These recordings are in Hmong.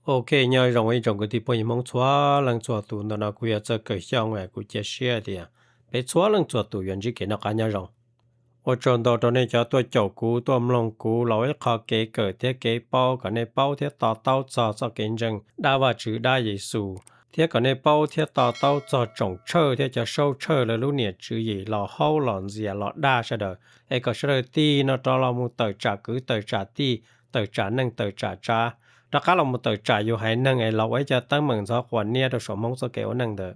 Ok, nyob zoo ib tsoom kwv tij phooj ywg Hmoob txhua leej txhua tus, ntawm no kuv yog Txawj Kawg Xyooj, kuv cia siab tias peb txhua leej txhua tus yuav ntsib kev noj qab nyob zoo. Ua tsaug ntau rau nej cov tuaj caum kuv, tuaj mloog kuv los ua ib qho kev kawm thiab kev paub kom nej paub thiab to taub txog txoj kev ntseeg dab Vajtswv dab Yexus, thiab kom nej paub thiab to taub txog tsoom tshawj thiab cov saub tshawj lawv lub niam tswv yim los haub los ntxias los dag sawv daws, es kom sawv daws tig no rov los mus tawm tsam kwv tawm tsam tij, tawm tsam neej tawm tsam tsav, rov qab los mus tawm tsam yus haiv neeg es los ua ib co teeb meem ntxhov quas niab rau saum Hmoob txoj kev ua neej ntawd.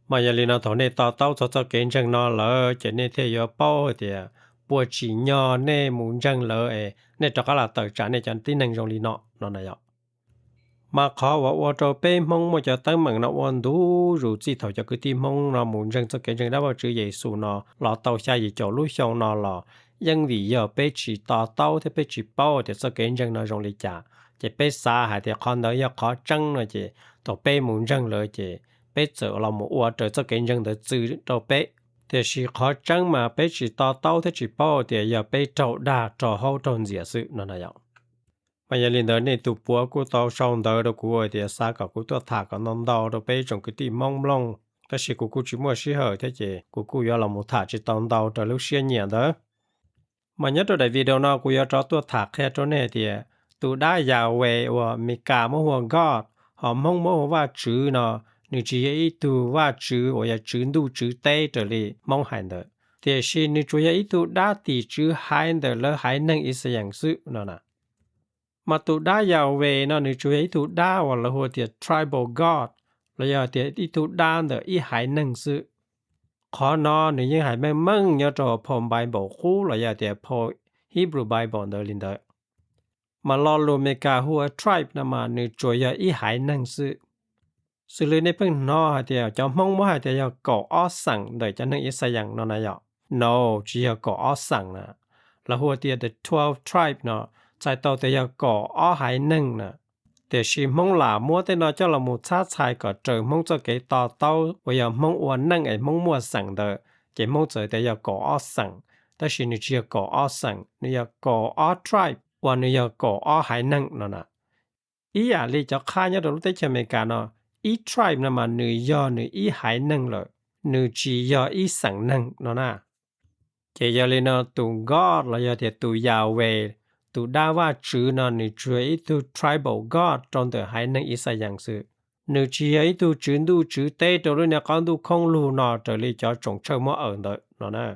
Mas yog li no thaum nej to taub txog txoj kev ntseeg no lawm ces nej thiaj yuav paub hais tias puas tsim nyog nej mus ntseeg lawm es nej rov qab los tawm tsam nej cov tib neeg zoo li no no na yom. Mas qhov uas ua rau peb Hmoob muaj cov teeb meem no ua ntu zus txij thaum cov kwv tij Hmoob no mus ntseeg txoj kev ntseeg dab Vajtswv Yexus no los tau xya yim caum lub xyoo no los yeej vim yog peb tsis to taub thiab peb tsis paub tias txoj kev ntseeg no zoo li cas, ces peb xav hais tias qhov ntawd yog qhov tseeb no ces thaum peb mus ntseeg lawm ces peb txawm los mus ua raws txoj kev ntseeg ntawd txwv rau peb. Tiam sis qhov tseeb mas peb tsis to taub thiab tsis paub tias yog peb raug dag raug haub raug ntxias xwb no na yom. Mas yog li ntawd nej tus puav kuj tau sau ntawv rau kuv tias xav kom kuv tuaj tham kom ntau ntau rau peb tsoom kwv tij Hmoob mloog, tab sis kuv kuj tsis muaj sij hawm thiab ces kuv kuj yuav los mus tham tsis tau ntau raws lub siab nyiam ntawd. Mas nyob rau daim video no kuv yuav rov tuaj tham qhia rau nej tias tus dab Yahweh uas Meskas muab hu ua God, ho Hmoob muab hu ua Vajtswv no, nws tsis yog ib tug Vajtswv uas yog tswv ntuj tswv teb raws li Hmoob hais ntawd, tiam sis nws tsuas yog ib tug dab tim tswv haiv ntawm lawv haiv neeg Yixalayees xwb no na. Mas tus dab Yahweh no nws tsuas yog ib tug dab uas lawv hu tias tribal god, los yog tias ib tug dab ntawm ib haiv neeg xwb. Qhov no nws yeej hais meej meej nyob rau phau Bible qub los yog tias phau Hebrew Bible ntawd li ntawd. Mas lo lus Meskas hu ua tribe no mas nws tsuas yog ib haiv neeg xwb. Xws li nej pheej hnov hais tias cov Hmoob muab hais tias yog kaum ob xeem ntawm cov neeg Yixalayees no na yom. No, tsis yog kaum ob xeem na. Lawv hu tias the twelve tribe no, txhais tau tias yog kaum ob haiv neeg na. Tiam sis Hmoob lam muab tej no coj los mus txhab txhais kom raws Hmoob txoj kev to taub uas yog Hmoob ua neej es Hmoob muaj xeem ntawd, ces Hmoob txawm tias yog kaum ob xeem, tab sis nws tsis yog kaum ob xeem, nws yog kaum ob tribe uas nws yog kaum ob haiv neeg no na. Ib yam li cov qhab nyob rau lub teb chaws Amelikas no, ib tribe no mas nws yog nws ib haiv neeg lawm, nws tsis yog ib xeem neeg no na. Ces yog li no tus God los yog tias tus Yahweh, tus dab Vajtswv no nws tsuas yog ib tug tribal god rau ntawm haiv neeg Yixalayees xwb. Nws tsis yog ib tug tswv ntuj tswv teb rau lub niag qab ntuj khoob lug no raws li cov tsoom tshawj muab awm ntawd no na.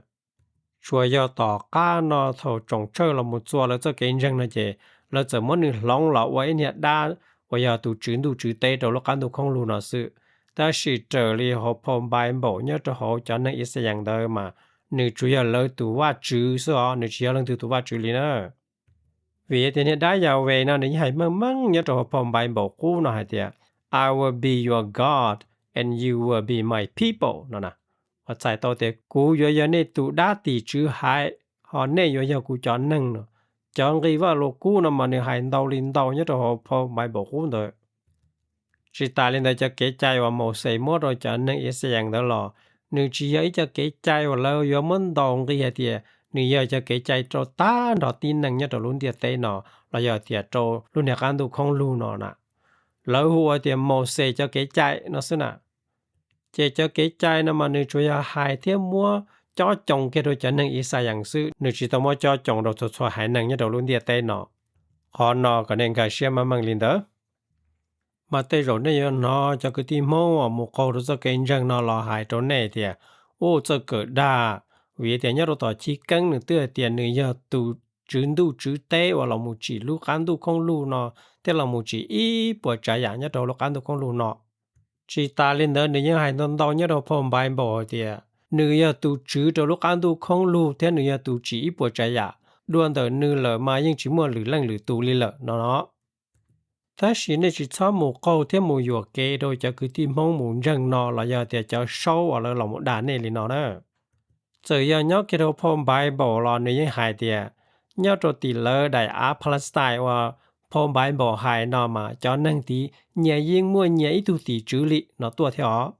Tsuas yog tom qab no thaum tsoom tshawj los mus txua lawv txoj kev ntseeg no ces lawv txawm muab nws hloov los ua ib niag dab uas yog tus tswv ntuj tswv teb rau lub qab ntuj khoob lug no xwb. Tab sis raws li hauv phau Bible nyob rau hauv cov neeg Yixalayees ntawd mas nws tsuas yog lawv tus vaj tswv xwb os, nws tsis yog leej twg tus vaj tswv li na. Vim tias niag dab Yahweh no nws yeej hais meej meej nyob rau hauv phau Bible qub no hais tias, I will be your God and you will be my people no na. Uas txhais tau tias kuv yuav yog nej tus dab tim tswv haiv, ho nej yuav yog kuv cov neeg no. Cov nqi Vajluskub no mas nws hais ntau li ntau nyob rau hauv phau Bible qub ntawd. Tsis tas li ntawd cov kev cai uas Mauxes muab rau cov neeg Yixalayees ntawd los nws tsis yog ib co kev cai uas lawv yuav muab ntaus nqi hais tias nws yog cov kev cai rau tag nrho tib neeg nyob rau lub ntiaj teb no los yog tias rau lub niag qab ntuj khoob lug no na. Lawv hu ua tias Mauxes cov kev cai no xwb na. Ces cov kev cai no mas nws tsuas yog hais thiab muab cob coo kiag rau cov neeg Yixalayees xwb, nws tsis tau muab cob coo rau txhua txhua haiv neeg nyob rau lub ntiaj teb no. Qhov no kom nej nkag siab meej meej li ntawd. Mas tej zaum nej yuav hnov cov kwv tij Hmoob uas mus qaug rau txoj kev ntseeg no los hais rau nej tias, u, txawj kawm dag, vim tias nyob rau tom chiv keeb nws twb hais tias nws yog tus tswv ntuj tswv teb uas los mus tsim lub qab ntuj khoob lug no thiab los mus tsim ib puas tsav yam nyob rau lub qab ntuj khoob lug no. Tsis tas li ntawd nws yeej hais ntau ntau nyob rau phau Bible hais tias nws yog tus tswv rau lub qab ntuj khoob lug thiab nws yog tus tsim ib puas tsav yam, dua ntawm nws lawm mas yeej tsis muaj lwm leej lwm tus li lawm no no. Tab sis nej tsis txhob mus qaug thiab mus yuam kev rau cov kwv tij Hmoob mus ntseeg no los yog tias cov saub uas lawv los mus dag nej li no na. Txawm yog nyob kiag rau phau Bible los nws yeej hais tias nyob rau tim lawv daim av Palestine uas phau Bible hais no mas cov neeg tid nyias yeej muaj nyias ib tug tim tswv li no tuaj thiab os.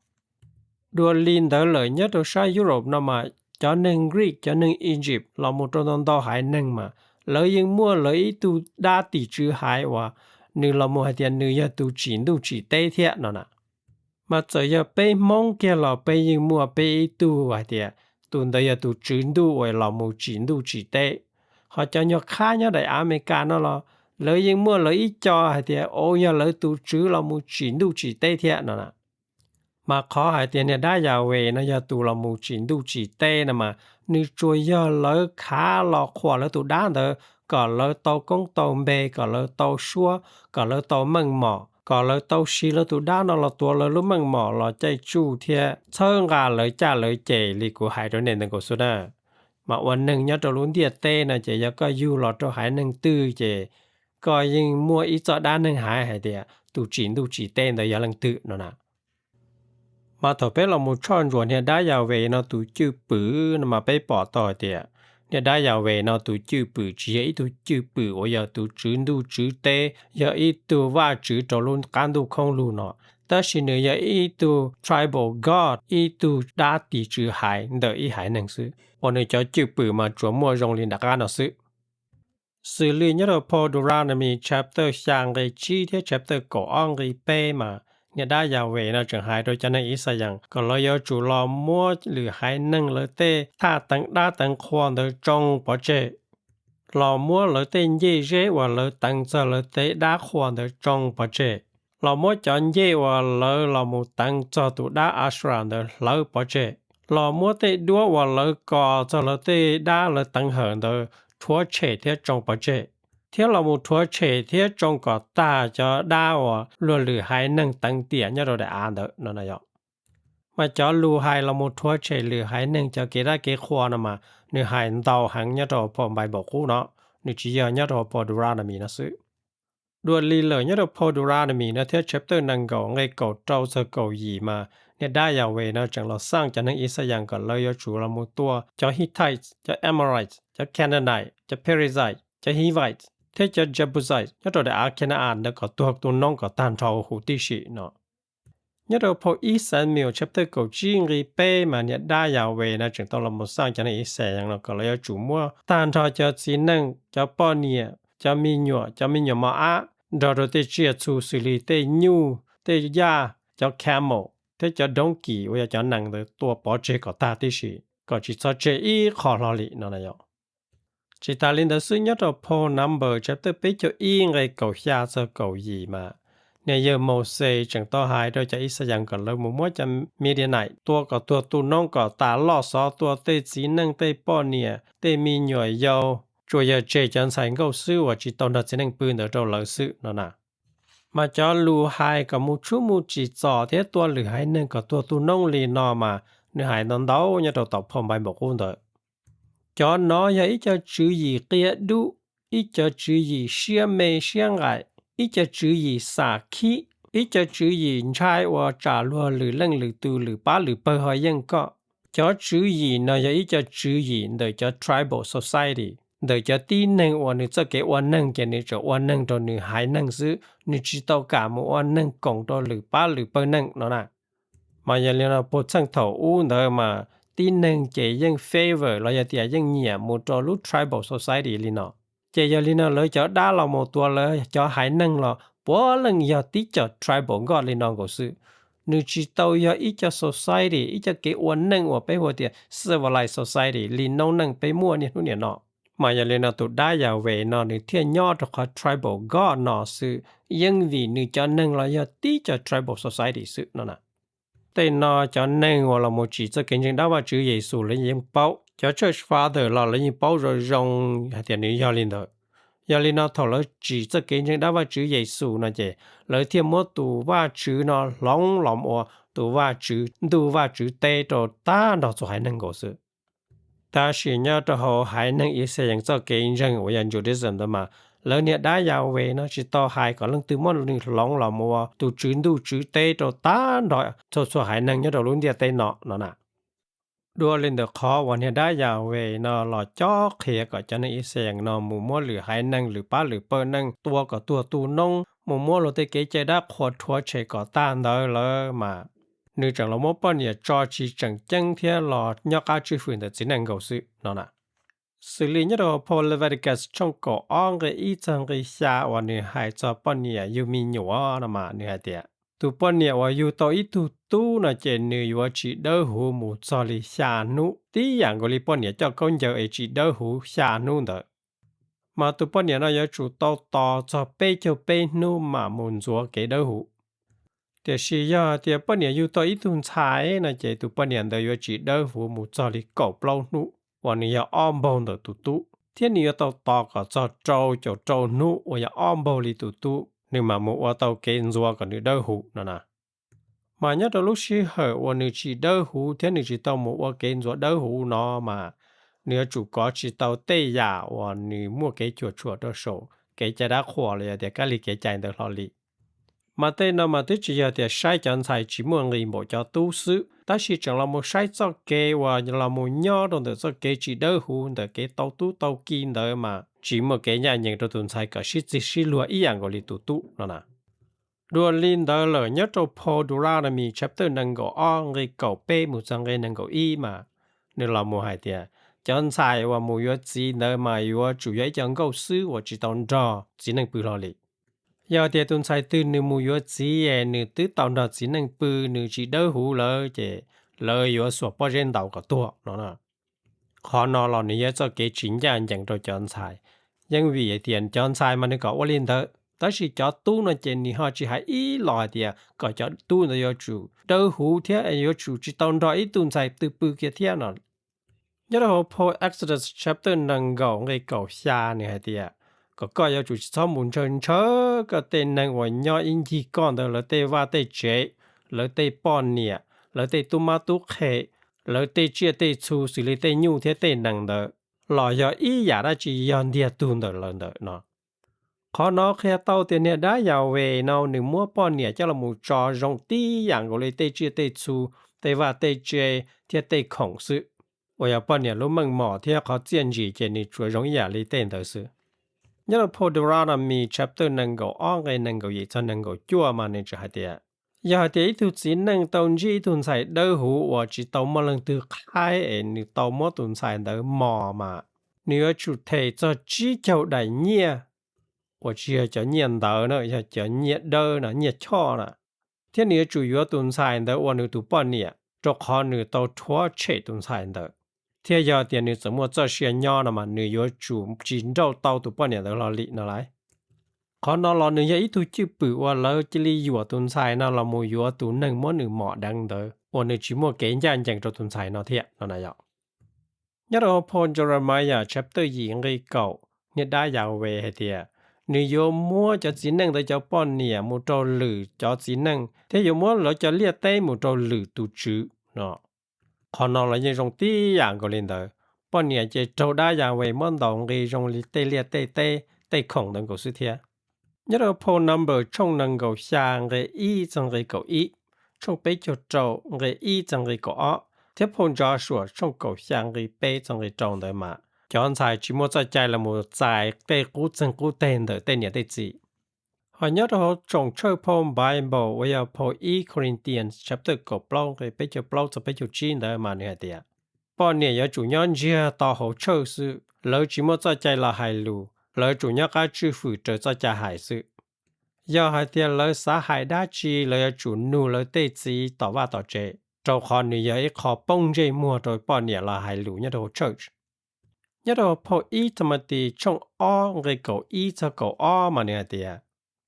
Dua li ntawd lawm nyob rau sab Europe no mas cov neeg Greek, cov neeg Egypt los mus rau ntau ntau haiv neeg mas lawv yeej muaj lawv ib tug dab tim tswv haiv uas nws los mus hais tias nws yog tus tsim ntuj tsim teb thiab no na. Mas txawm yog peb Hmoob kiag los peb yeej muaj peb ib tug hais tias tus ntawd yog tus tswv ntuj uas los mus tsim ntuj tsim teb. Ho cov nyuag qhab nyob daim Amelikas no los lawv yeej muaj lawv ib co hais tias, o, yog lawv tus tswv los mus tsim ntuj tsim teb thiab no na. Mas qhov hais tias niag dab Yas Ves no yog tus los mus tsim ntuj tsim teb no mas, nws tsuas yog lawv khav los qhuas lawv tus dab ntawd kom lawv tau koob tau npe, kom lawv tau suab, kom lawv tau meej mom, kom lawv tau siv lawv tus dab no los tuav lawv lub meej mom los caij tsuj thiab txhawb nqa lawv caj lawv ces li kuv hais rau nej ntawd nkaus xwb na. Mas ua neeg nyob rau lub ntiaj teb no ces yog koj yug los rau haiv neeg twg ces koj yeej muaj ib txoj dab neeg hais hais tias tus tsim ntuj tsim teb ntawd yog leej twg no na. Mas thaum peb los mus tshoj ntsuas niag dab Yas Ves no tus cwj pwm no mas peb pom tau hais tias niag dab Yas Ves no tus cwj pwm tsis yog ib tug cwj pwm uas yog tus tswv ntuj tswv teb, yog ib tug vaj tswv rau lub qab ntuj khoob lug no, tab sis nws yog ib tug tribal god, ib tug dab tiv tswv haiv ntawm ib haiv neeg xwb, uas nws cov cwj pwm mas tsuas muaj zoo li nram qab no xwb. Xws li nyob rau phau Deuteronomy chapter xya nqe tsib thiab chapter kaum ob nqe peb mas niag dab Yas Ves no tseem hais rau cov neeg Ixayees kom lawv yuav tsum los muab lwm haiv neeg lawv tej thaj teev dab teev qhua ntawd tsoo pov tseg, los muab lawv tej ncej zeb uas lawv teev txog lawv tej dab qhua ntawd tsoo pov tseg, los muab cov ncej uas lawv los mus teev txog tus dab Asherah ntawd hlawv pov tseg, los muab tej duab uas lawv kos txog lawv tej dab lawv teev hawm ntawd rhuav tshem thiab tsoo pov tseg, thiab los mus rhuav tshem thiab tsoo kom tag cov dab uas luag lwm haiv neeg teev tiam nyob rau daim av ntawd no na yom. Mas cov lus hais los mus rhuav tshem lwm haiv neeg cov kev dab kev qhua no mas nws hais ntau heev nyob rau phau Npaiv Npaum Qub no, nws tsis yog nyob rau phau Deuteronomy no xwb. Dua li lawm nyob rau phau Deuteronomy no thiab chapter nees nkaum nqe kaum rau txog kaum yim mas niag dab Yas Ves no tseem los xaj cov neeg Ixayees kom lawv yuav tsum los mus tua cov Hittite, cov Amorite, cov Canaanite, cov Perizzite, cov Hivite thiab cov Jebusite nyob rau daim av Canaan ntawd kom tuag tu noob kom tag nrho huv tib si no. Nyob rau phau ib Xamuel chapter kaum tsib nqe peb mas niag dab Yas Ves no tseem tau los mus xaj cov neeg Ixayees no kom lawv yuav tsum muab tag nrho cov txiv neej, cov poj niam, cov me nyuam, cov me nyuam mos ab, nrog rau tej tsiaj txhu xws li tej nyuj, tej yaj, cov camel thiab cov donkey uas yog cov nees ntawd tua pov tseg kom tag tib si, kom tsis txhob tseg ib qho hlo li no na yom. Tsis tas li ntawd xwb, nyob rau phau Numbers chapter peb caug ib nqe kaum xya txog kaum yim mas niag yawg Mauxes tseem tau hais rau cov Ixayees kom lawv mus muab cov Midianite tua kom tuag tu noob kom tas loj xov, tua tej txiv neej, tej poj niam, tej me nyuam yau, tsuas yog tseg cov ntxhais nkauj xwb uas tsis tau nrog txiv neej pw ntawd rau lawv xwb no na. Mas cov lus hais kom mus tshub mus tsim txom thiab tua lwm haiv neeg kom tuag tu noob li no mas nws hais ntau ntau nyob rau tom phau Npaiv Npaum Qub ntawd. Cov no yog ib co tswv yim qia dub, ib co tswv yim siab me siab nqaim, ib co tswv yim xam khib, ib co tswv yim ntshai uas tsam luag lwm leej lwm tus lwm pab lwm pawg ho yeej koj. Cov tswv yim no yog ib co tswv yim ntawm cov tribal society, ntawm cov tib neeg uas nws txoj kev ua neeg ces nws tseem ua neeg rau nws haiv neeg xwb, nws tsis tau kam mus ua neeg koom rau lwm pab lwm pawg neeg no na. Mas yog li no puag txheej thaum ub ntawd mas tib neeg ces yeej favor los yog tias yeej nyiam mus rau lub tribal society li no. Ces yog li no lawv cov dab los mus tua lawv cov haiv neeg los puav leej yog tib co tribal god li no nkaus xwb. Nws tsis tau yog ib co society, ib co kev ua neej uas peb hu tias civilized society li noob neej peb muaj niaj hnub niam no. Mas yog li no tus dab Yas Ves no nws thiaj nyob rau qhov tribal god no xwb, yeej vim nws cov neeg los yog tib co tribal society xwb no na. Tej no cov neeg uas los mus tsim txoj kev ntseeg dab Vajtswv Yexus lawv yeej paub, cov church father los lawv yeej paub zoo zoo hais tias nws yog li ntawd. Yog li no thaum lawv tsim txoj kev ntseeg dab Vajtswv Yexus no ces lawv thiaj muab tus Vajtswv no hloov los ua tus Vajtswv ntuj Vajtswv teb rau tag nrho txhua haiv neeg nkaus xwb. Tab sis nyob rau hauv haiv neeg Ixayees txoj kev ntseeg uas yog Judaism ntawd mas lawv niag dab Yas Ves no tsis tau hais kom leej twg muab nws hloov los mus ua tus tswv ntuj tswv teb rau tag nrho txhua txhua haiv neeg nyob rau lub ntiaj teb no no na. Dua li ntawd qhov uas niag dab Yas Ves no los cob qhia kom cov neeg Ixayees no mus muab lwm haiv neeg lwm pab lwm pawg neeg tua kom tuag tu noob, mus muab luag tej kev cai dab qhuas rhuav tshem kom tag ntawd lawm mas nws tseem los muab poj niam tso tsis tseem ceeb thiab los nyob qab tswj hwm ntawm txiv neej nkaus xwb no na. Xws li nyob rau hauv phau Leviticus tshooj kaum ob nqe ib txog nqe xya uas nws hais txog poj niam yug me nyuam no mas nws hais tias, tus poj niam uas yug tau ib tug tub no ces nws yuav tsis dawb huv mus txog li xya hnub, tib yam nkaus li poj niam coj khaub ncaws es tsis dawb huv xya hnub ntawd. Mas tus poj niam no yuav tsum tau tos txog peb caug peb hnub mam mus ntxuav kev dawb huv. Tiam sis yog hais tias poj niam yug tau ib tug ntxhais no ces tus poj niam ntawd yuav tsis dawb huv mus txog li kaum plaub hnub uas nws yog ob npaug ntawm tus tub, thiab nws yuav tau tos kom txog rau caum rau hnub uas yog ob npaug li tus tub nws mam mus ua tau kev ntxuav kom nws dawb huv no na. Mas nyob rau lub sij hawm uas nws tsis dawb huv thiab nws tsis tau mus ua kev ntxuav dawb huv no mas nws yuav tsum kov tsis tau tej yam uas nws muaj kev cuam tshuam rau saum kev cai dab qhuas los yog tias kab lig kev cai ntawd hlo li. Mas tej no mas twb tsis yog tias saib cov ntxhais tsis muaj nqis npaum cov tub xwb, tab sis tseem los mus saib txoj kev uas los mus nyob rau ntawm txoj kev tsis dawb huv ntawm kev tau tub tau ki ntawd mas tsis muaj kev ncaj ncees rau tus ntxhais kom sib txig sib luag ib yam nkaus li tus tub no na. Dua li ntawd lawm nyob rau phau Deuteronomy chapter nees nkaum ob nqe kaum peb mus txog nqe nees nkaum ib mas nws los mus hais tias cov ntxhais uas mus yuav txiv ntawd mas yuav tsum yog ib co nkauj xwb uas tsis tau nrog txiv neej pw hlo li. Yog tias tus ntxhais twg nws mus yuav txiv es nws twb tau nrog txiv neej pw, nws tsis dawb huv lawm ces lawv yuav xuas pob zeb ntaus kom tuag no. Qhov no los nws yog txoj kev tsis ncaj ncees rau cov ntxhais. Yeej vim hais tias cov ntxhais mas nws kom ua li ntawd, tab sis cov tub no ces nws ho tsis hais ib los hais tias kom cov tub ntawd yuav tsum dawb huv thiab yuav tsum tsis tau nrog ib tug ntxhais twg pw kiag thiab no. Nyob rau hauv phau Exodus chapter nees nkaum nqe kaum xya nws hais tias kom koj yuav tsum tsis txhob mus ntshaw ntshaw koj tej neeg uas nyob ib ncig koj ntawd lawv tej vaj tej tsev, lawv tej poj niam, lawv tej tub mab tub qhe, lawv tej tsiaj tej txhu xws li tej nyuj thiab tej nees ntawd, los yog ib yam dab tsi yog ntiag tug ntawm lawv ntawd no. Qhov no qhia tau tias niag dab Yahweh no nws muab poj niam coj los mus tso zoo tib yam nkaus li tej tsiaj tej txhu, tej vaj tej tse thiab tej khoom xwb, uas yog poj niam lub meej mom thiab qhov txiaj ntsim ces nws tsuas zoo ib yam li tej ntawd xwb. Nyob rau phau Deuteronomy chapter nees nkaum ob nqe nees nkaum yim txog nees nkaum cuaj mas nws tseem hais tias, yog hais tias ib tug txiv neej tau ntsib ib tug ntxhais dawb huv uas tsis tau muaj leej twg qhaib es nws tau muab tus ntxhais ntawd mos mas nws yuav tsum them txog tsib caug daim nyiaj, uas tsis yog cov nyiaj ntawv na, yog cov nyiaj dawb no, nyiaj choj na, thiab nws yuav tsum yuav tus ntxhais ntawd ua nws tus poj niam, rau qhov nws tau rhuav tshem tus ntxhais ntawd. Thiab yog tias nws txawm muaj txoj sia nyob no mas nws yuav tsum tsis nrauj tau tus poj niam ntawd hlo li no lauj. Qhov no los nws yog ib tug cwj pwm uas lawv cia li yuam tus ntxhais no los mus yuav tus neeg muab nws mom deev ntawd uas nws tsis muaj kev ncaj ncees rau tus ntxhais no thiab no na yom. Nyob rau hauv phau Jeremiah chapter yim nqe kaum, niag dab Yahweh hais tias nws yuav muab cov txiv neej ntawd cov poj niam mus rau lwm cov txiv neej thiab yuav muab lawv cov liaj teb mus rau lwm tus tswv no. Qhov no los yeej zoo tib yam nkaus li ntawd, poj niam ces raug dab Yahweh muab ntaus nqi zoo li tej liaj tej teb tej khoom ntawd nkaus xwb thiab. Nyob rau phau Numbers tshooj nees nkaum xya nqe ib txog nqe kaum ib, tshooj peb caug rau nqe ib txog nqe kaum ob, thiab phau Joshua tshooj kaum xya nqe peb txog nqe rau ntawd mas cov ntxhais tsis muaj txoj cai los mus txais tej qub txeeg qub teg ntawm tej niam tej txiv. Ho nyob rau hauv tsoom tshawj phau Bible uas yog phau ib Corinthians chapter kaum plaub nqe peb caug plaub txog peb caug tsib ntawd mas nws hais tias, poj niam yuav tsum nyob ntsiag to hauv church xwb, lawv tsis muaj txoj cai los hais lus, lawv tsum nyob qab tswj fwm raws txoj cai hais xwb. Yog hais tias lawv xav hais dab tsi, lawv yuav tsum nug lawv tej txiv tom vaj tom tsev, rau qhov nws yog ib qho poob ntsej muag rau poj niam los hais lus nyob rau hauv church. Nyob rau phau ib Timothy tshooj ob nqe kaum ib txog kaum ob mas nws hais tias,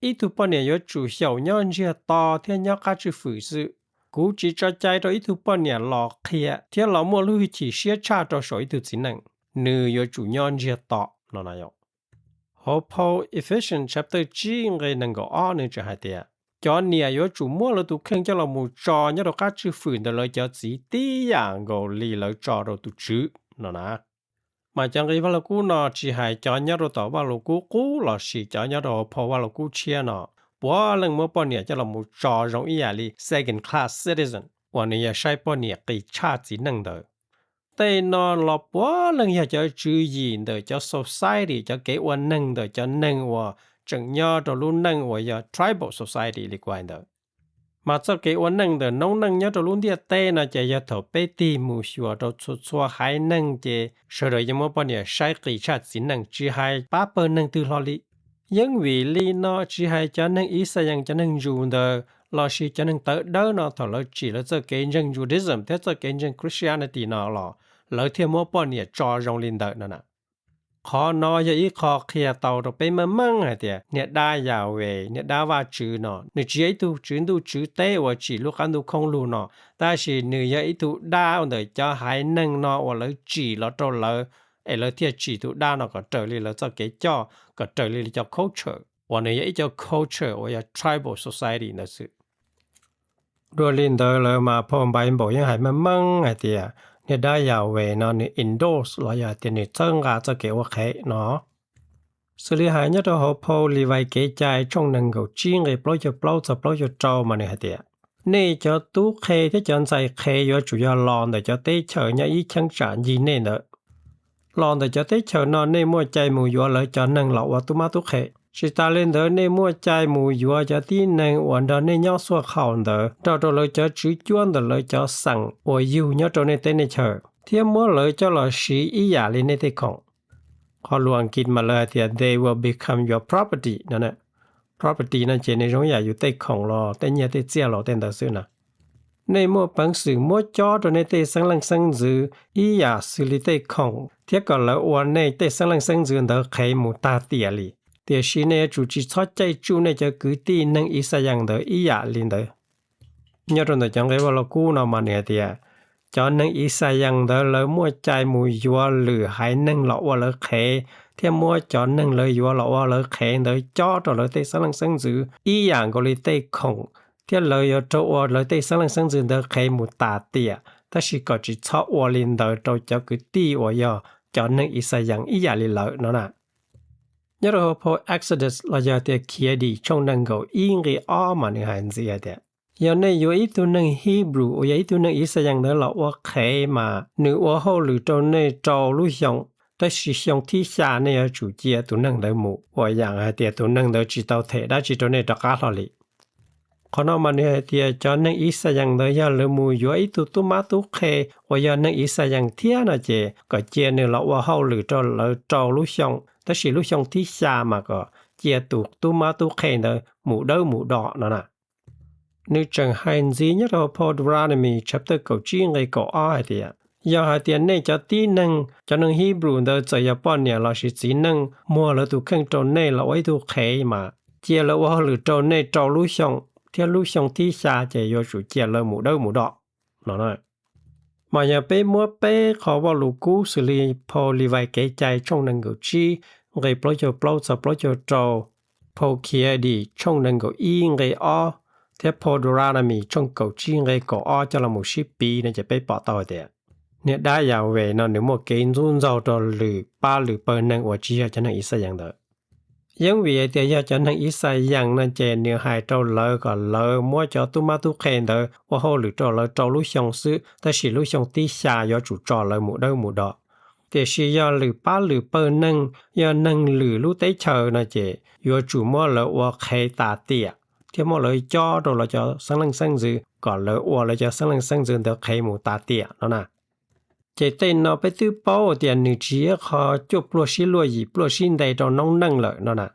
ib tug poj niam yuav tsum xyaum nyob ntsiag to thiab nyob qab tswj fwm xwb. Kuv tsis tso cai rau ib tug poj niam los qhia thiab los muaj lub hwj chim siab tshaj rau saum ib tug txiv neej, nws yuav tsum nyob ntsiag to no na yom. Hauv phau Ephesians chapter tsib nqe nees nkaum ob nws tseem hais tias, cov niam yuav tsum muab lawv tus kheej coj los mus tso nyob rau qab tswj fwm ntawm lawv cov txiv tib yam nkaus li lawv tso rau tus tswv no na. Mas cov nqi Vaj Lug Kub no tsis hais cov nyob rau tom Vaj Lug Kub qub los sis cov nyob rau hauv phau Vaj Lug Kub tshiab no, puav leej muab poj niam coj los mus tso zoo ib yam li second class citizen uas nws yog saib poj niam qis tshaj txiv neej ntawd. Tej no los puav leej yog cov tswv yim ntawm cov society, cov kev ua neeg ntawm cov neeg uas tseem nyob rau lub neej uas yog tribal society li kuv hais ntawd. Mas txoj kev ua neej ntawm noob neej nyob rau lub ntiaj teb no ces yog thaum peb tig mus xyuas rau txhua txhua haiv neeg ces sawv daws yeej muab poj niam saib qis tshaj txiv neej, tsis hais pab pawg neeg twg hlo li. Yeeb vim li no tsis hais cov neeg Ixayees, cov neeg Jews ntawd lossis cov neeg tawv dawb no thaum lawv tsim lawv txoj kev ntseeg Judaism thiab txoj kev ntseeg Christianity no los lawv thiaj muab poj niam tso zoo li ntawd no na. Qhov no yog ib qho qhia tau rau peb meej meej hais tias niag dab Yahweh, niag dab Vajtswv no nws tsis yog ib tug tswv ntuj tswv teb uas tsim lub qab ntuj khoob lug no, tab sis nws yog ib tug dab ntawm cov haiv neeg no uas lawv tsim los rau lawv, es lawv thiaj tsim tus dab no kom raws li lawv txoj kev coj, kom raws li cov culture uas nws yog ib co culture uas yog tribal society ntawd xwb. Dua li ntawd lawm mas phau Npaiv Npaum yeej hais meej meej hais tias niag dab Yahweh no nws endorse los yog hais tias nws txhawb nqa txoj kev ua qhev no. Xws li hais nyob rau hauv phau Livais Kev Cai tshooj nees nkaum tsib nqe plaub caug plaub txog plaub caug rau mas nws hais tias, nej cov tub qhe thiab cov ntxhais qhev yuav tsum yog los ntawm cov teb chaws nyob ib cheeb tsam ncig nej ntawd. Los ntawm cov teb chaws no nej muaj cai mus yuav lawv cov neeg los ua tub mab tub qhe. Tsis tas li ntawd nej muaj cai mus yuav cov tib neeg uas nrog nej nyob xuaj khaus ntawd nrog rau lawv cov tswv cuab ntawm lawv cov xeem uas yug nyob rau nej teb nej chaws, thiab muab lawv coj los siv ib yam li nej tej khoom. Qhov lus Askiv mas lawv hais tias they will become your property no. Property no ces nws zoo ib yam yus tej khoom los tej nyiaj tej txiaj los tej ntawd xwb na. Nej muaj peev xwm muab cob rau nej tej xeeb leej xeeb ntxwv ib yam xws li tej khoom thiab kom lawv ua nej tej xeeb leej xeeb ntxwv ntawd qhev mus tag tiam li. Tiam sis nej yuav tsum tsis txhob caij tsuj nej cov kwv tij neeg Ixayees ntawd ib yam li ntawd. Nyob rau ntawm cov nqe Vaj Lug Kub no mas nws hais tias, cov neeg Ixayees ntawd lawv muaj cai mus yuav lwm haiv neeg los ua lawv qhev, thiab muab cov neeg lawv yuav los ua lawv qhev ntawd cob rau lawv tej xeeb leej xeeb ntxwv ib yam nkaus li tej khoom, thiab lawv yuav raug ua lawv tej xeeb leej xeeb ntxwv ntawd qhev mus tas tiam, tab sis kom tsis txhob ua li ntawd rau cov kwv tij uas yog cov neeg Ixayees ib yam li lawm no na. Nyob rau hauv phau Exodus los yog tias Khiav Dim tshooj nees nkaum ib nqe ob mas nws hais ntxiv hais tias, yog nej yuav ib tug neeg Hebrew uas yog ib tug neeg Ixayees ntawd los ua qhev mas nws ua hauj lwm rau nej rau lub xyoo, tab sis xyoo thib xya nej yuav tsum cia tus neeg ntawd mus, uas yam hais tias tus neeg ntawd tsis tau them dab tsi rau nej rov qab hlo li. Qhov no mas nws hais tias cov neeg Ixayees ntawd yog lawv mus yuav ib tug tub mab tub qhe uas yog neeg Ixayees thiab no ces kom cia nws los ua hauj lwm rau lawv rau lub xyoo, tab sis lub xyoo thib xya mas kom cia tus tub mab tub qhe ntawd mus dawb mus do no na. Nws tseem hais ntxiv nyob rau hauv phau Deuteronomy chapter kaum tsib nqe kaum ob hais tias, yog hais tias nej cov tib neeg, cov neeg Hebrew ntawd txawm yog poj niam lossis txiv neej muag lawv tus kheej rau nej los ua ib tug qhev mas cia lawv ua hauj lwm rau nej rau lub xyoo, thiab lub xyoo thib xya ces yuav tsum cia lawv mus dawb mus do no. Mas yog peb muab peb qhov Vaj Lug Kub xws li phau Livais Kev Cai tshooj nees nkaum tsib nqe plaub caug plaub txog plaub caug rau, phau Khiav Dim tshooj nees nkaum ib nqe ob, thiab phau Deuteronomy tshooj kaum tsib nqe kaum ob coj los mus sib piv no ces peb pom tau hais tias niag dab Yahweh no nws muaj kev ntxub ntxaug rau lwm pab lwm pawg neeg uas tsis yog cov neeg Ixayees ntawd. Yeeb vim hais tias yog cov neeg Ixayees no ces nws hais rau lawv kom lawv muab cov tub mab tub qhe ntawd ua hauj lwm rau lawv rau lub xyoo xwb, tab sis lub xyoo thib xya yuav tsum tso lawv mus dawb mus do. Tiam sis yog lwm pab lwm pawg neeg, yog neeg lwm lub teb chaws no ces yuav tsum muab lawv ua qhev tas tiam, thiab muab lawv cob rau lawv cov xeeb leej xeeb ntxwv kom lawv ua lawv cov xeeb leej xeeb ntxwv ntawd qhev mus tas tiam no na. Ces tej no peb twb paub tias nws tsis yog qhov cuaj pluag sib luaj yim pluag sib nte rau noob neej lawm no na.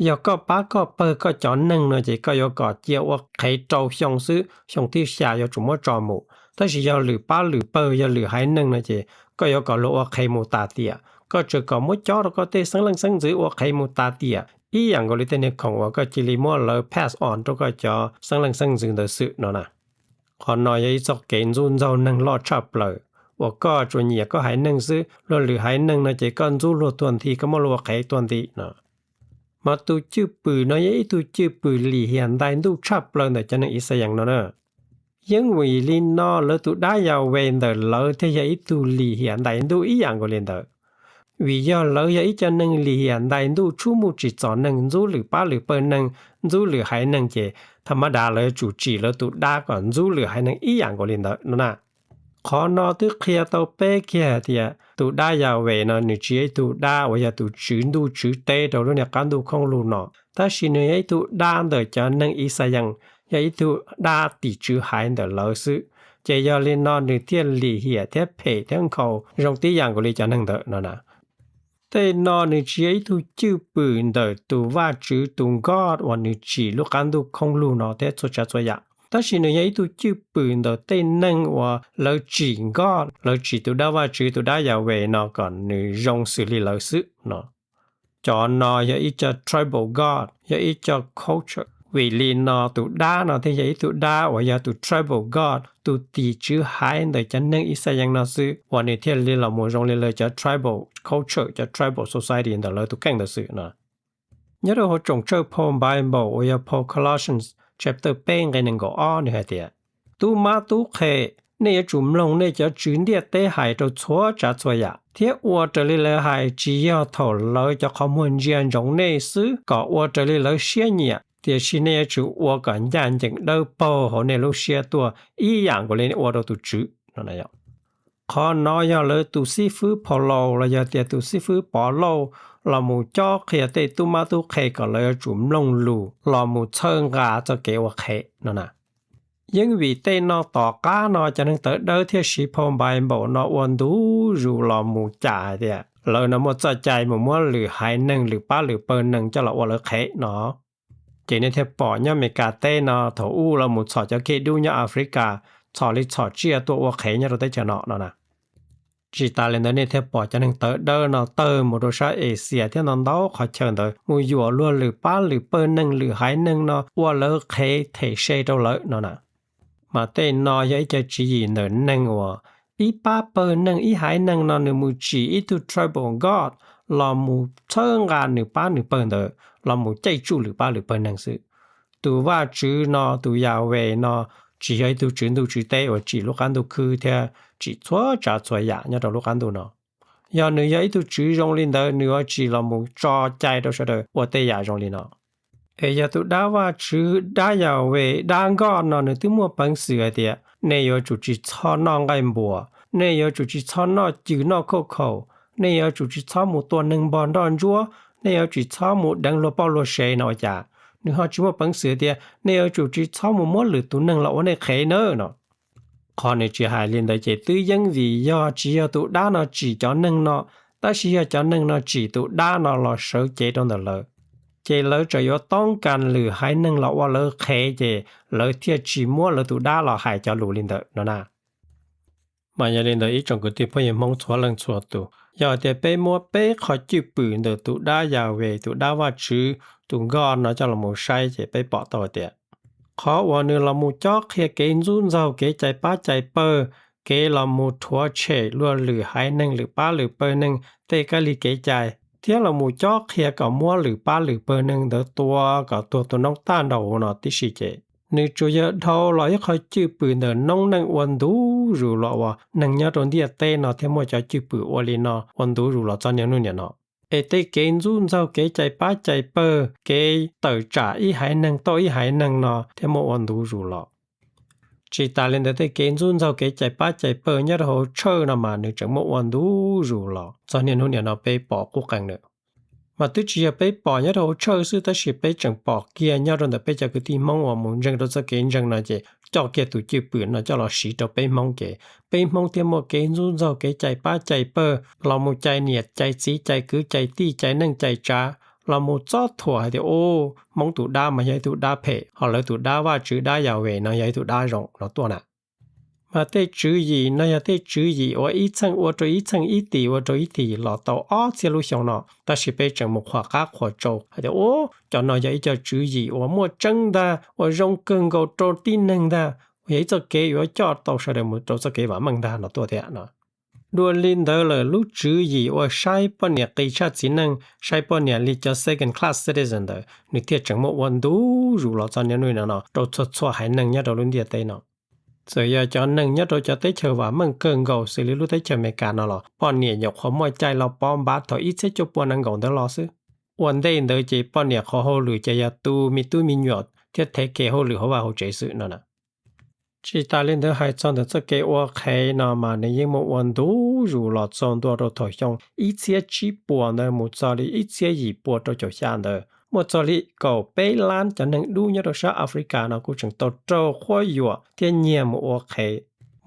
Yog koj pab koj pawg koj cov neeg no ces koj yuav kom cia ua qhev rau xyoo xwb, xyoo thib xya yuav tsum muab tso mus. Tab sis yog lwm pab lwm pawg, yog lwm haiv neeg no ces koj yuav kom luag ua qhev mus tas tiam. Koj tsuas kom muab cob rau koj tej xeeb leej xeeb ntxwv ua qhev mus tas tiam ib yam nkaus li tej niag khoom uas koj cia li muab lawv pass on rau koj cov xeeb leej xeeb ntxwv ntawd xwb no na. Qhov no yog ib txoj kev ntxub ntxaug neeg loj tshaj plaws, uas koj tsuas nyiam koj haiv neeg xwb, luag lwm haiv neeg no ces koj ntxub luag tuag nthi, koj muab luag ua qhev tuag nthi no. Mas tus cwj pwm no yog ib tug cwj pwm lim hiam ntais ntuj tshaj plaws ntawm cov neeg Ixayees no na. Yeeb vim li no lawv tus dab Yahweh ntawm lawv thiaj yog ib tug lim hiam ntais ntuj ib yam nkaus li ntawd. Vim yog lawv yog ib co neeg lim hiam ntais ntuj tshub muj tsim txom neeg, ntxub lwm pab lwm pawg neeg, ntxub lwm haiv neeg ces tha mab dav lawv yuav tsum tsim lawv tus dab kom ntxub lwm haiv neeg ib yam nkaus li ntawd no na. Qhov no twb qhia tau peb kiag hais tias tus dab Yahweh no nws tsis yog ib tug dab uas yog tus tswv ntuj tswv teb rau lub niag qab ntuj khoob lug no, tab sis nws yog ib tug dab ntawm cov neeg Ixayees, yog ib tug dab tim tswv haiv ntawm lawv xwb. Ces yog li no nws thiaj lim hiam thiab phem thiab nkhaus zoo tib yam nkaus li cov neeg ntawd no na. Tej no nws tsis yog ib tug cwj pwm ntawm tus Vajtswv tus God uas nws tsim lub qab ntuj khoob lug no thiab txhua tsav txhua yam, tab sis nws yog ib tug cwj pwm ntawm tej neeg uas lawv tsim God, lawv tsim tus dab Vajtswv, tus dab Yahweh no kom nws zoo xws li lawv xwb no. Cov no yog ib co tribal god, yog ib co culture. Vim li no tus dab no thiaj yog ib tug dab uas yog tus tribal god, tus tim tswv haiv ntawm cov neeg Yixalayees no xwb, uas nws thiaj li los mus zoo li lawv cov tribal culture, cov tribal society ntawm lawv tus kheej ntawd xwb no. Nyob rau hauv tsoom tsawj phau Bible uas yog phau Colossians chapter peb nqe nees nkaum ob nws hais tias, tub mab tub qhe, nej yuav tsum mloog nej cov tswv ntiaj teb hais rau txhua tsav txhua yam, thiab ua raws li lawv hais, tsis yog thaum lawv cov qhov muag ntsia ntsoov nej xwb kom ua raws li lawv siab nyiam, tiam sis nej yuav tsum ua kom ncaj ncees dawb paug hauv nej lub siab tuaj ib yam nkaus li ua rau tus Tswv no. Qhov no yog lawv tus xib fwb Phau Laus los yog tias tus xib fwb Pov Lauj los mus cob qhia tej tub mab tub qhe kom lawv yuav tsum mloog lus los mus txhawb nqa txoj kev ua qhev no na. Yeeb vim tej no tom qab no cov neeg tawv dawb thiaj siv phau Bible no ua ntu zus los mus cam hais tias lawv no muaj txoj cai mus muab lwm haiv neeg, lwm pab lwm pawg neeg coj los ua lawv qhev no. Ces nej thiaj pom nyob Amelikas teb no thaum ub los mus txhom cov khej dub nyob Africa, txhom li txhom tsiaj tuaj ua qhev nyob rau teb chaws no no na. Tsis tas li ntawd nej thiaj pom cov neeg tawv dawb no tawg mus rau sab Asia thiab ntau ntau qhov chaw ntawd mus yuam luag lwm pab lwm pawg neeg, lwm haiv neeg no ua lawv qhev them se rau lawv no na. Mas tej no yog ib co tswv yim ntawm neeg uas ib pab pawg neeg, ib haiv neeg no nws mus tsim ib tug tribal god los mus txhawb nqa nws pab nws pawg ntawd, los mus caij tsuj lwm pab lwm pawg neeg xwb. Tus Vajtswv no, tus Yahweh no, tsis yog ib tug tswv ntuj tswv teb uas tsim lub qab ntuj khwb thiab tsim txhua tsav txhua yam nyob rau lub qab ntuj no. Yog nws yog ib tug tswv zoo li ntawd, nws yuav tsis los mus tso cai rau sawv daws ua tej yam zoo li no. Es yog tus dab Vajtswv, dab Yahweh, dab nkoj no nws twb muaj peev xwm hais tias nej yuav tsum tsis txhob noj nqaij npuas, nej yuav tsum tsis txhob noj cws noj khauj khaum, nej yuav tsum tsis txhob mus tua neeg npog nroj ntsuab, nej yuav tsis txhob mus deev luag poj luag sev no ua cas, nws ho tsis muaj peev xwm tias nej yuav tsum tsis txhob mus muab lwm tus neeg los ua nej qhev nawb no. Qhov nws tsis hais li ntawd ces twb yeej vim yog tsis yog tus dab no tsim cov neeg no, tab sis yog cov neeg no tsim tus dab no los sawv cev rau ntawm lawv, ces lawv tseem yuav toob kas lwm haiv neeg los ua lawv qhev, ces lawv thiaj tsis muab lawv tus dab los hais cov lus li ntawd no na. Mas yog li ntawd ib tsoom kwv tij phooj ywg Hmoob txhua leej txhua tus, yog hais tias peb muab peb qhov cwj pwm ntawm tus dab Yahweh, tus dab Vajtswv, tus nkoj no coj los mus saib ces peb pom tau hais tias qhov uas nws los mus cob qhia kev ntxub ntxaug, kev cais pab cais pawg, kev los mus rhuav tshem luag lwm haiv neeg, lwm pab lwm pawg neeg tej kab li kev cai, thiab los mus cob qhia kom muab lwm pab lwm pawg neeg ntawd tua kom tuag tu noob tag nrho huv no tib si ces nws tsuas yog dhau los ib qho cwj pwm ntawm noob neej ua ntu zus los uas neeg nyob rau ntiaj teb no thiaj muaj cov cwj pwm ua li no ua ntu zus los txog niaj hnub niam no. Es tej kev ntxub ntxaug, kev cais pab cais pawg, kev tawm tsam ib haiv neeg tau ib haiv neeg no thiaj muaj ua ntu zus los. Tsis tas li ntawd tej kev ntxub ntxaug, kev cais pab cais pawg nyob rau hauv tshawj no mas nws tseem muaj ua ntu zus los txog niaj hnub niam no peb pom qub qees lawm. Mas twb tsis yog peb pom nyob rau hauv tshawj xwb, tab sis peb tseem pom kiag nyob rau ntawm peb cov kwv tij Hmoob uas mus ntseeg rau txoj kev ntseeg no ces coj kiag tus cwj pwm no coj los siv rau peb Hmoob ces peb Hmoob thiaj muaj kev ntxub ntxaug, kev cais pab cais pawg los mus cais niam cais txiv, cais kwv cais tij, cais neej cais tsav, los mus txob thuam hais tias, u, Hmoob tus dab mas yog ib tug dab phem, ho lawv tus dab Vajtswv, dab Yahweh no yog ib tug dab zoo no tuaj na. Mas tej tswv yim no yog tej tswv yim uas ib txheej ua rau ib txheej, ib tim ua rau ib tim los tau ob txhiab lub xyoo no, tab sis peb tseem mus qhuas qab qhuas tsau hais tias, u, cov no yog ib co tswv yim uas muaj tseeb ntag, uas zoo kawg nkaus rau tib neeg ntag, uas yog ib txoj kev yuav coj tau sawv daws mus rau txoj kev vam meej ntag no tuaj thiab no. Dua li ntawd lawm, lub tswv yim uas saib poj niam qis tshaj txiv neej, saib poj niam li cov second class citizen ntawd nws thiaj tseem muaj ua ntu zus los txog niaj hnub no rau txhua txhua haiv neeg nyob rau lub ntiaj teb no. Txawm yog cov neeg nyob rau cov teb chaws vam meej kawg nkaus xws li lub teb chaws Amelikas no los poj niam nyuam qhuav muaj cai los pov npav thaum ib txhiab cuaj pua nees nkaum ntawd los xwb. Ua ntej ntawd ces poj niam qhov hauj lwm ces yog tu me tub me nyuam thiab thev kev hauj lwm hauv vaj hauv tsev xwb no na. Tsis tas li ntawd hais txog ntawm txoj kev ua qhev no mas nws yeej muaj ua ntu zus los txog ntua rau thaum xyoo ib txhiab tsib puas ntawd mus txog li ib txhiab yim pua rau caum xya ntawd. Muaj txog li kaum peb lab cov neeg dub nyob rau sab Africa no kuj tseem tau raug quab yuam thiab nyiag mus ua qhev,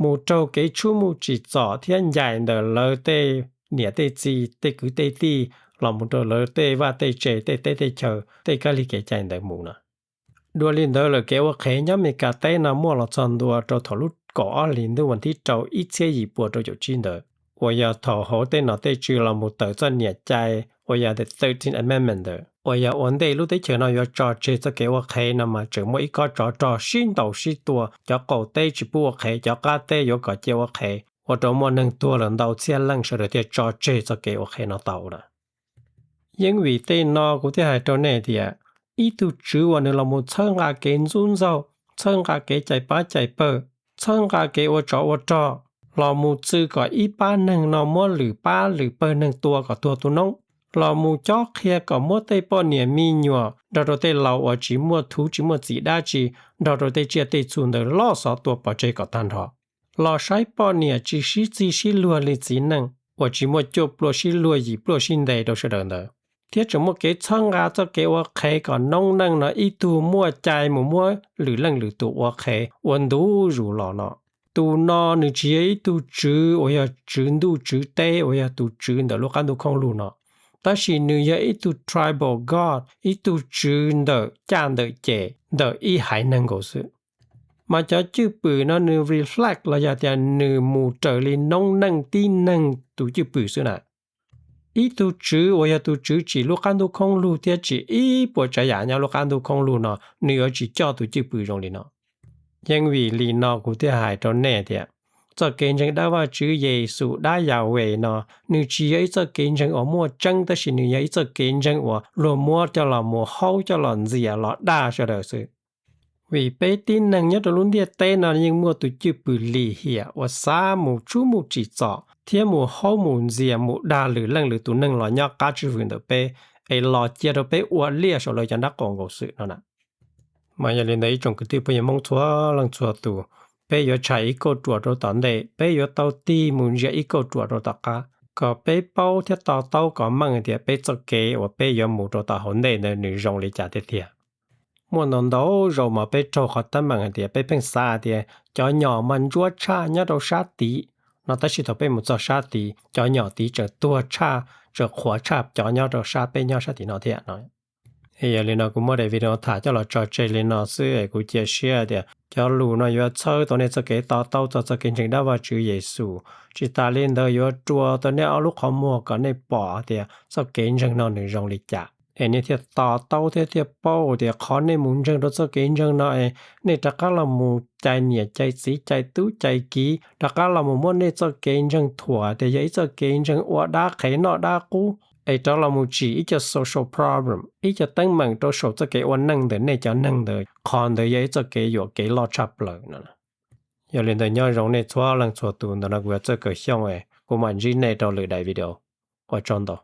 mus raug kev tshub muj tsim txom thiab ncaim ntawm lawv tej niam tej txiv tej kwv tej tij los mus rau lawv tej vaj tej tse tej teb tej chaw tej kab lig kev cai ntawd mus no. Dua li ntawd lawm kev ua qhev nyob Amelikas teb no muaj los txog ntua rau thaum lub kaum ob hlis ntuj vas thib rau ib txhiab yim pua rau caum tsib ntawd, uas yog thaum hauv tej nom tej tswv los mus tawm txoj niam cai uas yog the thirteenth Amendment ntawd, uas yog ua ntej lub teb chaws no yuav tso tseg txoj kev ua qhev no mas tseem muaj ib kob tsov rog sib ntaus sib tua, cov qaum teb tsis pub ua qhev, cov qab teb yuav kom cia ua qhev, ua rau muaj neeg tuag lawm ntau txhiab leej sawv daws thiaj tso tseg txoj kev ua qhev no tau na. Yeej vim tej no kuv thiaj hais rau nej tias, ib tug tswv uas nws los mus txhawb nqa kev ntxub ntxaug, txhawb nqa kev cais pab cais pawg, txhawb nqa kev ua tsov ua rog, los mus txwv kom ib pab neeg no muab lwm pab lwm pawg neeg tua kom tuag tu noob, los mus cob qhia kom muab tej poj niam me nyuam nrog rau tej laus uas tsis muaj thuv tsis muaj txim dab tsi, nrog rau tej tsiaj tej txhu ntawd loj xov tua pov tseg kom tag nrho, los saib poj niam tsis sib txig sib luag li txiv neej, uas tsis muaj cuaj pluaj sib luag yim pluaj sib ntes rau sawv daws ntawd, thiab tseem muaj kev txhawb nqa txoj kev ua qhev kom noob neej no ib tug muaj cai mus muab lwm leej lwm tus ua qhev ua ntu zus los no. Tus no nws tsis yog ib tug tswv uas yog tswv ntuj tswv teb uas yog tus tswv ntawm lub qab ntuj khoob lug no, tab sis nws yog ib tug tribal god, ib tug tswv ntawm caj ntawm ces ntawm ib haiv neeg nkaus xwb. Mas cov cwj pwm no nws reflect los yog tias nws mus raws li noob neej tib neeg tus cwj pwm xwb na. Ib tug tswv uas yog tus tswv tsim lub qab ntuj khoob lug thiab tsim ib puas tsav yam nyob lub qab ntuj khoob lug no, nws yuav tsis coj tus cwj pwm zoo li no. Yeej vim li no kuv thiaj hais rau nej tias, txoj kev ntseeg dab Vajtswv Yexus dab Yahweh no, nws tsis yog ib txoj kev ntseeg uas muaj tseeb, tab sis nws yog ib txoj kev ntseeg uas luag muab coj los mus haub coj los ntxias los dag sawv daws xwb. Vim peb tib neeg nyob rau lub ntiaj teb no yeej muaj tus cwj pwm lim hiam uas xav mus tshub mus tsim txom thiab mus haub mus ntxias mus dag lwm leej lwm tus neeg los nyob qab tswj hwm ntawm peb, es los cia rau peb ua liaj saum lawv cov nraub qaum nkaus xwb no na. Mas yog li ntawd ib tsoom kwv tij phooj ywg Hmoob txhua leej txhua tus, peb yuav tshais ib kauj ruam rau tom ntej, peb yuav tau tig mus ntsia ib kauj ruam rau tom qab, kom peb paub thiab to taub kom meej tias peb txoj kev uas peb yuav mus rau tom hauv ntej ntawd nws zoo li cas tiag tiag. Muaj ntau ntau zaus mas peb raug qhov teeb meem hais tias peb pheej xav hais tias cov nyom mas ntsuab tshaj nyob rau sab tid no, tab sis thaum peb mus txog sab tid cov nyom tid tseem tuag tshaj, tseem qhuav tshaj cov nyob rau sab peb nyob sab tim no thiab no. Yog li no kuv muab daim video tham coj los tso tseg li no xwb es kuv cia siab tias cov lus no yuav txhawb tau nej txoj kev to taub txog txoj kev ntseeg dab Vajtswv Yexus. Tsis tas li ntawd yuav rua tau nej ob lub qhov muag kom nej pom tias txoj kev ntseeg no nws zoo li cas, es nej thiaj to taub thiab thiaj paub tias qhov nej mus ntseeg rau txoj kev ntseeg no es nej rov qab los mus cais niam cais txiv cais tub cais kiv, rov qab los mus muab nej txoj kev ntseeg thuam tias yog ib txoj kev ntseeg ua dab qhev noj dab qub, es rov los mus tsim ib co social problem, ib co teeb meem rau saum txoj kev ua neej ntawm nej cov neeg ntawd, qhov ntawd yog ib txoj kev yuam kev loj tshaj plaws no. Yog li ntawd nyob zoo nej txhua leej txhua tus, ntawm no kuv yog Txawj Kaws Xyooj, kuv mam ntsib nej rau lwm daim video. Ua tsaug ntau.